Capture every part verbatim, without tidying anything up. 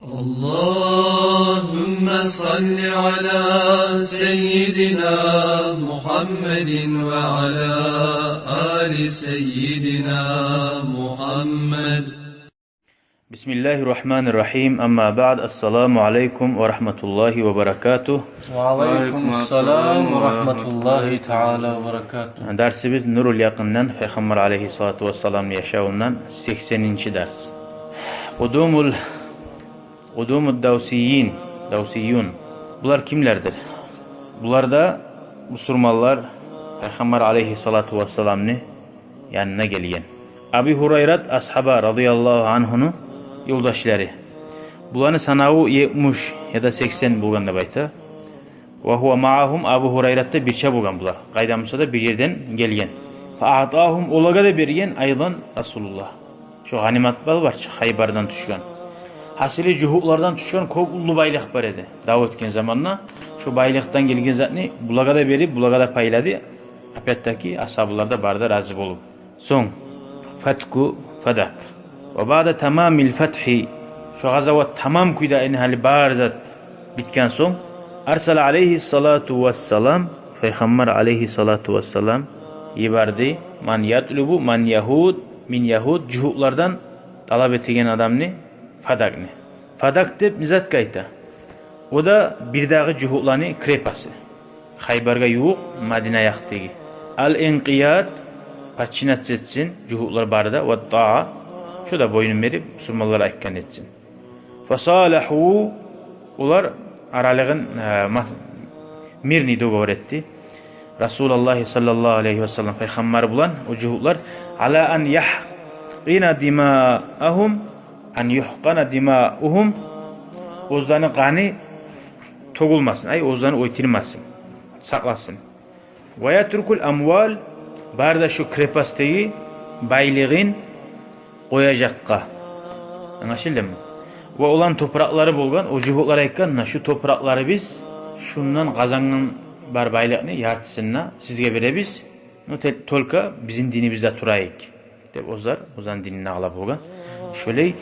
اللهم صل على سيدنا محمد وعلى آل سيدنا محمد. بسم الله الرحمن الرحيم. أما بعد، السلام عليكم ورحمة الله وبركاته. وعليكم السلام ورحمة الله تعالى وبركاته. Дарсыбыз Нурул Якъындан, Пайхаммар алейгьиссалату вассаламны яшавундан, сексенинчи дарс. Къудумул Къудумуд давсийин, давсийюн. Булар кимлердир? Булар да бусурманлар, Пайхаммар алейгьиссалату вассаламны янына гелген. Аби Гьурайрат асгьаба радияллагьу ангьуну ёлдашлары. Буланы санаву етмиш яда сексен болгъан деп айта. Ва гьува маъагьум, Абу Гьурайрат да бирче болгъан булар. Къайдан буса да бир ерден гелген. Фа аътагьум, олагъа да берген, айдан Расулуллагь. Шо гъанимат мал бар чы, Хайбардан тюшген. Гьасили, жугьутлардан тюшген кёп уллу байлыкъ бар эди дав этген заманда. Шо байлыкъдан гелген затны булагъа да берип, булагъа да пайлады. Опять-таки асгьабалар да бары да рази болуп. Сонг фатгьу Фадак. Ва баъда тамамил фатгьи, шо гъазават тамам кюйде, яни гьали бары зат битген сонг, арсала алейгьиссалату вассалам, Пайхаммар алейгьиссалату вассалам йиберди, ман ятлубу мин ягьуд, мин ягьуд, жугьутлардан талап этеген адамны, Фадакны. Фадак деп не затгъа айта? О да бирдагъы жугьутланы крепости. Хайбаргъа ювукъ, Мадина якъдагъы. Ал-инкъияд, подчиняться этсин жугьутлар бары да, ва таа, шо да бойнун берип, бусурманлар айтгъанны этсин. Фасалаху, олар аралыгъын, э, ма-, мирный договор этди. Расулуллагь саллаллагьу алейгьи ва саллам, Пайхаммар булан о жугьутлар, ала ан яхкъина димаагьум, ан юхкъана димаагьум, оьзлени къаны тёгюлмесин, ай, оьзлени оьлтюрмесин, сакъласын. Ва ятрукул амвал, бары да шо крепостдагъы байлыгъын къояжакъгъа. Англашылдымы? Ва оланы топуракълары болгъан, о жугьутлар айтгъан, муна шу топуракъларыбыз, шундан къазангъан бар байлыкъны яртысын да сизге беребиз. Ну, те-, только бизин динибизде турайыкъ деп, оьзлер оьзлени динине къала болгъан. Шолай,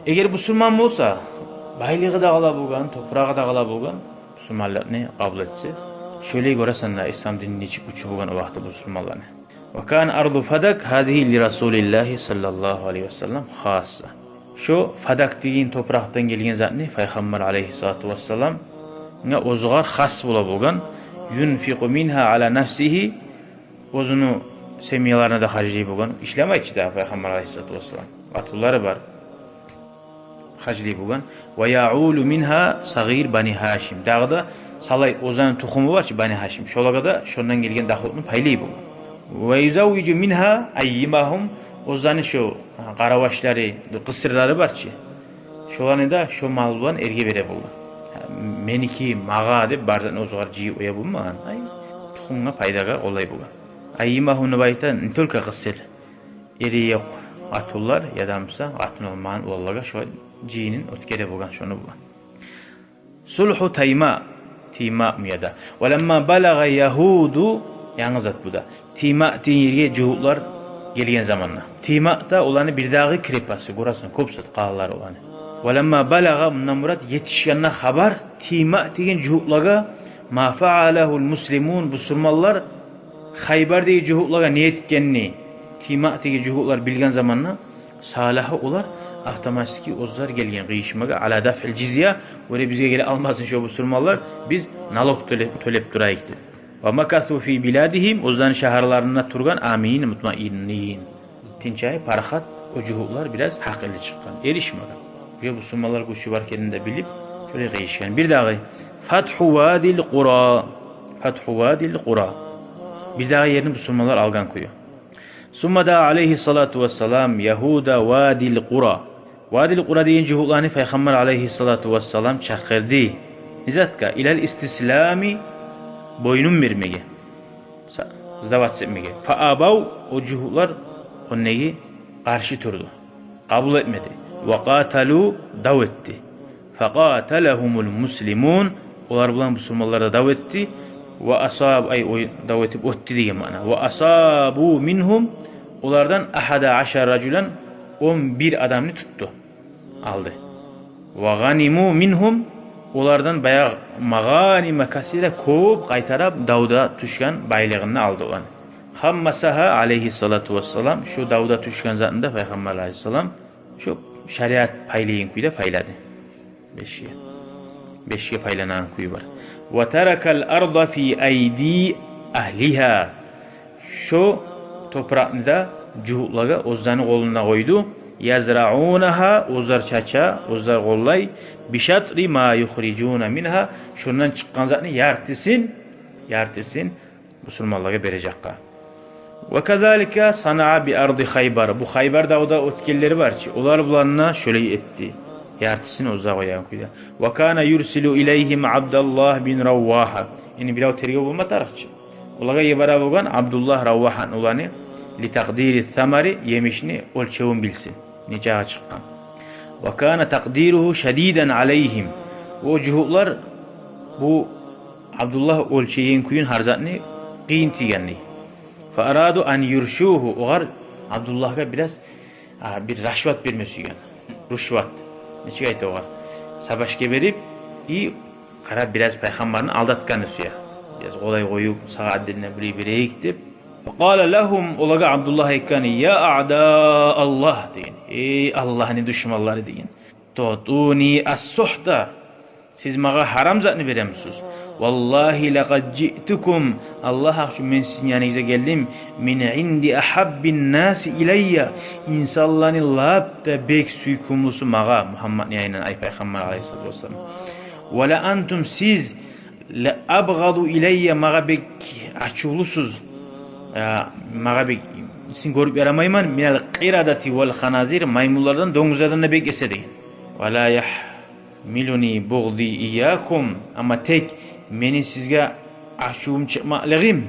эгер бусурман болса, байлыгъы да къала болгъан, топурагъы да къала болгъан, бусурманлыкъны къабул этсе. Шолай гёресен де, ислам динини нечик гючю болгъан о вакъти бусурманланы. Ва кана арду Фадак гьазигьи ли Расулиллагьи саллаллагьу алейгьи ва саллам хасса. Шо Фадак деген топуракъдан гелген затны Пайхаммар алейгьиссалату вассаламгъа оьзюгер хас бола болгъан. Юнфикъу мингьа ала нафсигьи, оьзюню семьяларына да харжлай болгъан. Ишлемей чи дагъы Пайхаммар алейгьиссалату вассалам. Къатынлары бар. Харжлай болгъан. Ва яулу мингьа сагъир Бани Гьашим. Дагъы да салай оьзлени тухуму бар чы, Бани Гьашим. Шолагъа да шондан гелген доходну пайлай болгъан. Ва юзаввижу мингьа аййимагьум. Оьзлени шо къаравашлары, къысырлары бар чы. Шоланы да шо мал булан эрге бере болгъан. Меники, магъа деп, бар затны оьзюгер жыйып къоя болмагъан. Ай, тухумгъа, пайдагъа къолай болгъан. Аййимагьум деп айта не только къысыр, эри ёкъ къатынлар, яда буса къатын болмагъан уланлагъа шо жыйынын оьтгере болгъан шону булан. Сулгьу Тайма, Тима муяда. Ва ламма балагъа ягьуду, янгы зат бу да. Тима деген ерге жугьутлар гелген заманда. Тима да оланы бирдагъы крепости, гёресен, кёп зат къалалар оланы. Ва ламма балагъа, мундан мурат етишгенде хабар, Тима деген жугьутлагъа, ма фаалагьул муслимун, бусурманлар Хайбардагъы жугьутлагъа не этгенни Тима деген жугьутлар билген заманда, салагьу, олар автоматически оьзлер гелген къыйышмагъа, ала дафъил жизья, оьре бизге геле алмасын шо бусурманлар, биз налог тёле-, тёлеп турайыкъ деп. Ва макасу фи биладигьим, оьзлени шагьарларында тургъан, аминин мутмаиннин. Тынч, парахат, о жугьутлар бираз гьакъыллы чыкъгъан, эришмеген. Уже бусурманлар гючю бар экенин де билип, шолай къыйышгъан. Бирдагъы, фатгьу Вадил Къура. Фатгьу Вадил Къура. Бирдагъы ерни бусурманлар алгъан кюю. Сумма даа алейгьиссалату вассалам ягьуда Вадил Къура. Вадил Къура деген жугьутланы Пайхаммар алейгьиссалату вассалам чакъырды. Не затгъа? Илал истислами, бойнун бермеге. Са-, сдаваться этмеге. Фаабав, о жугьутлар ондагъы къаршы турду. Къабул этмеди. Ва къаталу, дав этди. Факъаталагьумул муслимун, олар булан бусурманлар да дав этди. Ва асаб, ай, ой, дав этип оьтдю деген маъна. Ва асабу мингьум, олардан ахада ашара ражулан, он бир адамны тутду, алды. Ва гъаниму мингьум, олардан баягъы магъанима касира, кёп къайтарып давда тюшген байлыгъын алды оланы. Хаммасагьа алайгьи салату вассалам, шо давда тюшген затны да Пайхаммар алайгьиссалам шо шариат пайлайгъан кюйде пайлады. Бешге. Бешге пайланагъан кюй бар. Ва таракал арда фи айди агьлигьа. Шо топуракъны да жугьутлагъа оьзлени къолуна къойду. Язраунагьа, оьзлер чача, оьзлер къоллай. Бишатри ма юхрижуна мингьа, шондан чыкъгъан затны яртысын, яртысын бусурманлагъа бережекге. Ва казалика санаа би арди Хайбар. Бу Хайбар давда оьтгенлери бар чы, олар булан да шолай этди. Яртысын оьзлер къоягъан кюйде. Ва кана юрсилу илайгьим Абдуллагь бин Равагьа. Яни бирев тергев болма тарыкъ чы. Олагъа йибере болгъан Абдуллагь Равагьаны уланы, ли такъдири самари, емишни оьлчевюн билсин, нечакъы чыкъгъан. Ва кана такъдиругьу шадидан алайгьим. О жугьутлар бу Абдуллагь оьлчейген кюйню, гьар затны къыйын тийгенни. Фа араду ан юршугьу, огъар Абдуллагьгъа бираз, а, бир рашват берме сюйген. Рушват. Нечик айта огъар? Сабашгъа берип, и къара, бираз Пайхаммарны алдатгъанны сюе. Бираз къолай къоюп, сагъа аддинде биле берейик деп. Фа къала лагьум, олагъа Абдуллагь айтгъан: «Я аъда Аллагь», — деген. «Эй Аллагьны душманлары», — деген. «Тутуни ас-сухта, сиз магъа гьарам затны беремисиз? Валлагьи лакъад жиътукум, Аллагь гьакъ учун мен сизин яныгъызгъа гелдим, мин инди агьаббин наси илайя, инсанланы лап да бек сюйкюмлюсю магъа, Мугьаммадны янындан, ай Пайхаммар алайгьиссалату вассалам. Ва ла антум, сиз, ла абгъаду илайя, магъа бек ачувлусуз, э, магъа бек, сизин гёрюп ярамайман, минал къирадати вал ханазир, маймунлардан, донгузлардан да бек эсе», — деген. «Ва ла ягь милуни бугъди иякум, амма тек мени сизге ачувум чыкъмакълыгъым,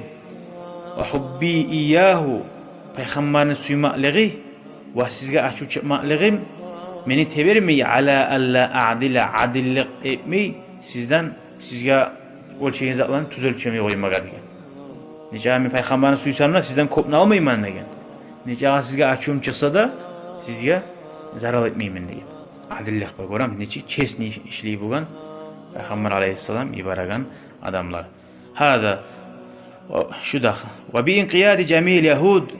ва гьубби иягьу, Пайхаммарны сюймакълыгъы ва сизге ачув чыкъмакълыгъым мени тебермей, ала алла аъдила, адиллик этмей сизден, сизге оьлчеген затланы тюз оьлчемей къоймагъа», — деген. «Нечакъы мен Пайхаммарны сюйсем де, сизден кёпню алмайман», — деген. «Нечакъы сизге ачувум чыкъса да, сизге зарал этмеймен», — деген. Адиллик бар, гёремисиз, нечик честный ишлей болгъан Пайхаммар алайгьиссалам йибереген адамлар. Гьаза, ва, шу да. Ва би инкъияди жамиъил ягьуд,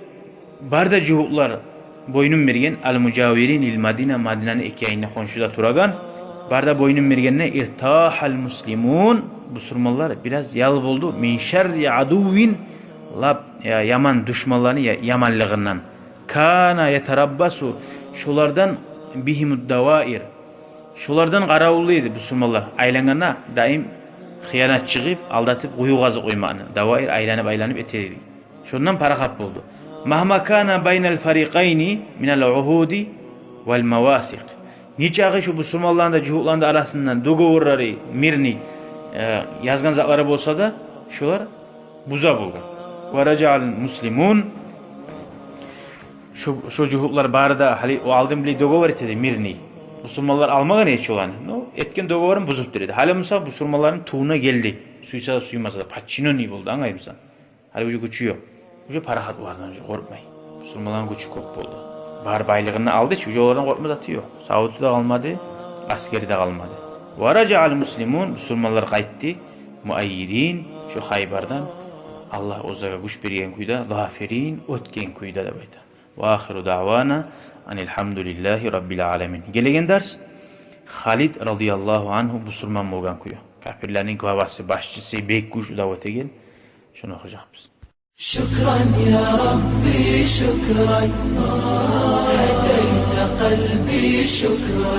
бары да жугьутлар бойнун берген, ал-мужавирин лил Мадина, Мадинаны эки янында, хоншуда турагъан, бары да бойнун бергенде, иртахал муслимун, бусурманлар бираз ял болду, мин шарри адуввин, лап, я, яман душманланы, я, яманлыгъындан. Кана ятараббасу, шолардан, бигьимуд даваир, шолардан къаравуллай эди бусурманлар. Айлангъанда даим хыянат чыгъып, алдатып, къую къазып къоймакъны. Даваир айланып-айланып эте эди. Шондан парахат болду. Магьма кана байнал фарикъайни минал угьуди вал мавасикъ. Нечакъы шу бусурманланы да, жугьутланы да арасында договорлары, мирный, э, язгъан затлары болса да, шолар буза болгъан. Ва ражаал муслимун. Шо, шо жугьутлар бары да, гьали о алдын булай договор эте эди, мирный. Бусурманлар алмагъан эди шоланы. Но этген договорун бузуп тура эди. Гьали буса бусурманланы тувуна гелди. Сюйсе де, сюймесе де, подчинённый болду, англаймысан? Гьали уже гючю ёкъ. Уже парахат олардан, уже къоркъмай. Бусурманланы гючю кёп болду. Бар байлыгъын алды чы, уже олардан къоркъма заты ёкъ. Савуту да къалмады, асгери де къалмады. Ва ражаал муслимун, бусурманлар къайтды. Муаййидин, шо Хайбардан Аллагь оьзлеге гюч берген кюйде, зафирин, оьтген кюйде деп айта. Ва ахиру даъвана анил гьамдулиллагьи раббил аламин. Гелеген дарс Халид радияллагьу ангьу бусурман болгъан кюю. Капирлени главасы, башчысы, бек гючлю дав этеген. Шону охужакъбыз. شكرا يا ربي شكرا، هديت قلبي شكرا،